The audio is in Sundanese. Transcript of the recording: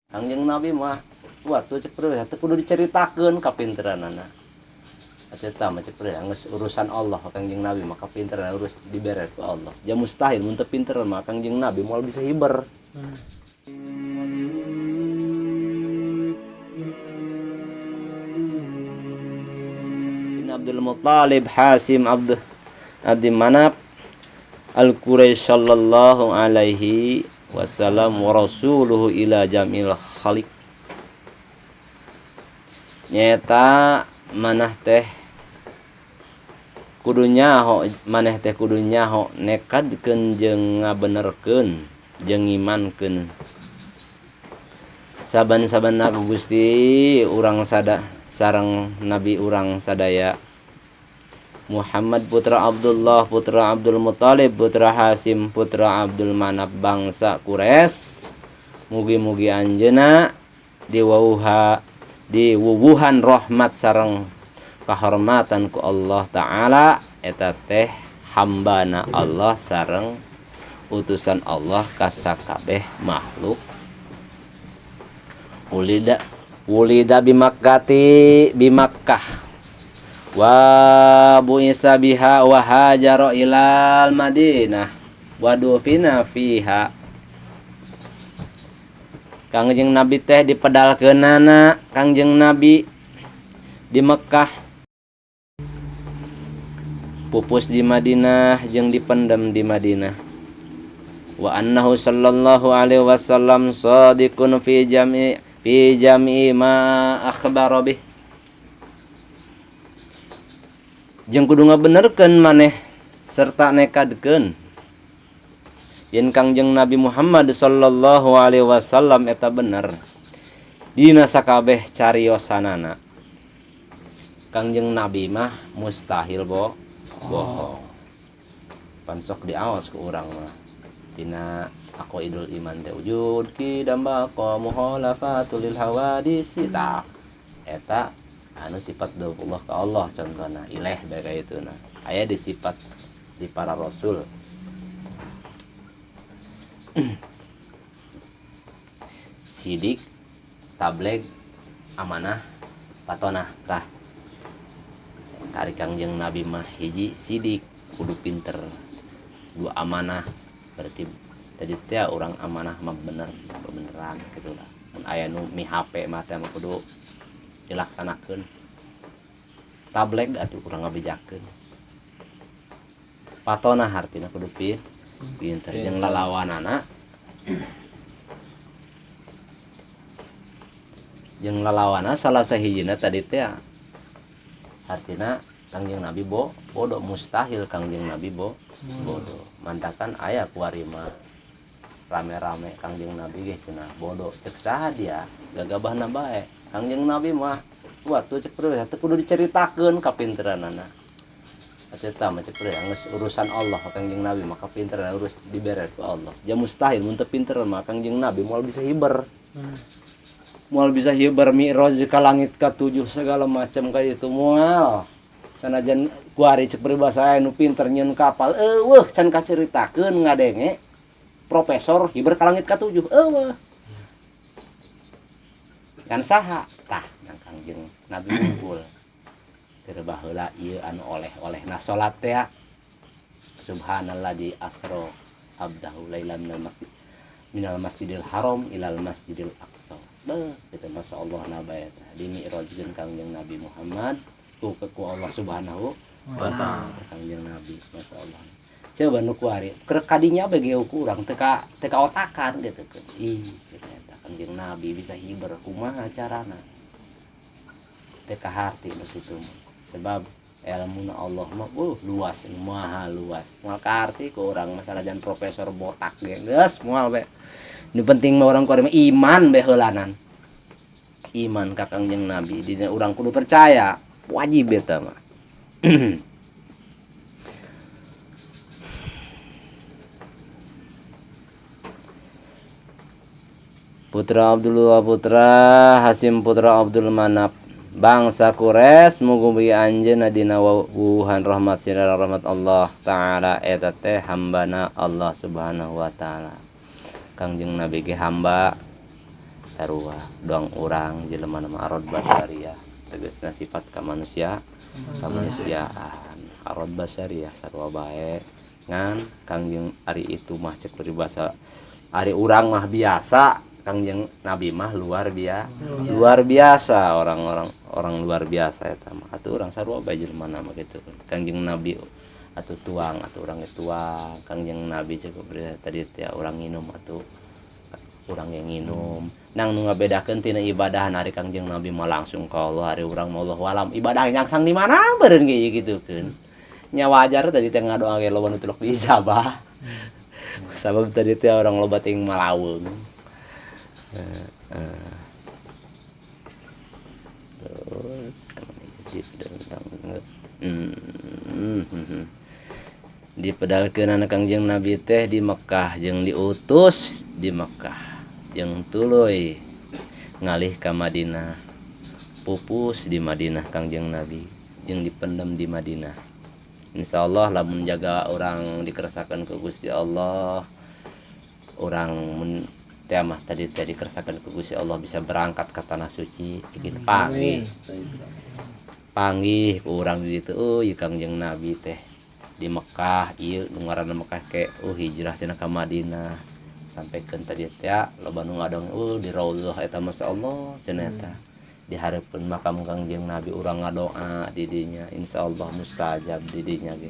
Kangjeng Nabi mah waktu cek teu kudu diceritakeun kapinteranana. Eta mah cek geus urusan Allah Kangjeng Nabi mah kapinteran urus dibere ku Allah. Ja mustahil mun teu pinter mah Kangjeng Nabi moal bisa hiber. Abdul Muttalib Hasim Abdi Manaf Al-Quraisy sallallahu alaihi wasallam wa rasuluhu ila jamil khaliq. Nyata manah teh kudu nyaho, maneh teh kudu nyaho nekadkeun jeung ngabenerkeun jeung ngimankeun saban-saban ku Gusti urang sada sareng nabi urang sadaya Muhammad putra Abdullah putra Abdul Muttalib putra Hasim putra Abdul Manaf bangsa Quraisy. Mugi-mugi anjeunna diwuwuhan rahmat sareng kahormatan ku Allah Ta'ala eta teh hambana Allah sareng utusan Allah ka sakabeh makhluk. Wulida bimakkati bimakkah wa bu'isa biha wa hajara ilal Madinah wa dufina fiha. Kangjeng Nabi teh dipedalkeunana Kangjeng Nabi di Mekkah, pupus di Madinah jeung dipendem di Madinah. Wa annahu sallallahu alaihi wasallam shadiqun fi jami'i ma akhbara bih. Jeung kudu ngabenerkeun maneh serta nekadkeun yen Kangjeng Nabi Muhammad sallallahu alaihi wasallam eta bener dina sakabeh cariosanana. Kangjeng Nabi mah mustahil bohong. Pan sok diaos ku urang mah tina aqaidul iman teh wujud qidam baqa mukhalafatul lil hawadisi. Tah eta anu sifat Allah ka Allah contohna ileh bae kaituna aya di sifat di para rasul. Sidik, tableg, amanah, patonah. Tah kari Kangjeng Nabi mah hiji sidik kudu pinter, dua amanah berarti tadi teh urang amanah mah bener beneran kitu lah. Mun aya nu mi HP mah teh mah kudu dilaksanakeun. Tableg atuh urang ngabejakeun. Patonah hartina kudu pinter jeung lalawanana. Jeung lalawana salah sahijina tadi teh hartina Kangjeng Nabi bodoh, mustahil Kangjeng Nabi bodoh. Mantakan aya kuari mah rame-rame Kangjeng Nabi ge cenah bodoh. Cek saha dia gagabahna bae. Kangjeng Nabi mah waktu cek teu kudu diceritakeun kapinteranana. Eta mah cek geus urusan Allah Kangjeng Nabi mah kapinteran urus dibere ku Allah. Ja mustahil mun teu pinter mah Kangjeng Nabi moal bisa hiber. Moal bisa hiber mi'raj ka langit ka tujuh segala macam ka itu moal. Sanajan kuari cek peribahasa aya nu pinter nyeun kapal eueuh can kaceritakeun ngadenge profesor hiber ka langit ka tujuh eueuh. Kan saha tah nang Kangjeng Nabi ngumpul. Keur baheula ieu anu oleh-olehna salat teh subhanalladzi asra abdahu lailan minal masjidil haram ilal masjidil aqsa. Beuh kitu masyaallah na bae tah di mi'rajkeun Kangjeng Nabi Muhammad ku Allah Subhanahu wa taala Kangjeng Nabi masyaallah. Coba nu kuari keur kadinya bae ge urang teu ka otakan kitu keun. Ih cenah eta Kangjeng Nabi bisa hiber kumaha carana. Teu kaharti nu kitu mah. Sebab ilmu Allah mah luas, maha luas. Moal kaharti ku urang mah sanajan profesor botak ge geus moal bae. Nu penting mah urang kuari mah iman bae heulanan. Iman ka Kangjeng Nabi dina urang kudu percaya, wajib eta mah. Putra Abdullah putra Hasim putra Abdul Manaf bangsa Quraisy mugi-mugi anjeunna dina wuhan rahmat sirah rahmat Allah Ta'ala eta teh hambana Allah Subhanahu wa taala. Kangjeng Nabi ge hamba Sarua doang urang jelema mah arad basyariah, tegasna sifat kamanusia, kemanusiaan arad basyariah sarua bae. Ngan Kangjeng ari itu mah cek peribahasa ari urang mah biasa, Kangjeng Nabi mah luar biasa, luar biasa, orang-orang orang luar biasa eta mah. Atuh urang sarua bae jelema mah kitu. Kangjeng Nabi atuh tuang, atuh urang ge tuang. Kangjeng Nabi cek peribahasa tadi teh urang nginum, atuh urang yang nginum. Nang nu ngabedakeun tina ibadah, ari Kangjeng Nabi mah langsung ka Allah, ari urang mah Allah alam ibadah nyangsang di mana beureun ge kitu keun. Nya wajar tadi teh ngadoa ge loba nu tilok diijabah, sabab tadi teh orang loba ting malaweung. Terus kemana ya? Dipedalkeun Kangjeng Nabi teh di Mekah jeung diutus di Mekah jeung tuluy ngalih ka Madinah, pupus di Madinah Kangjeng Nabi jeung dipendem di Madinah. Insyaallah lamun jaga orang dikersakan ke Gusti Allah, orang mun teh mah tadi teh dikersakan ke Gusti Allah bisa berangkat ke tanah suci bikin panggih panggih ku urang di ditu. Oh, ieu Kangjeng Nabi teh di Mekah, ieu nu ngaranna Mekah ke, oh, hijrah cenah ka Madinah. Sampaikan tadi teh loba nu ngadong, oh, di Raudhah eta masyaallah cenah eta di hareupeun makam Kangjeng Nabi urang ngadoa di dinya, insyaallah mustajab di dinya ge.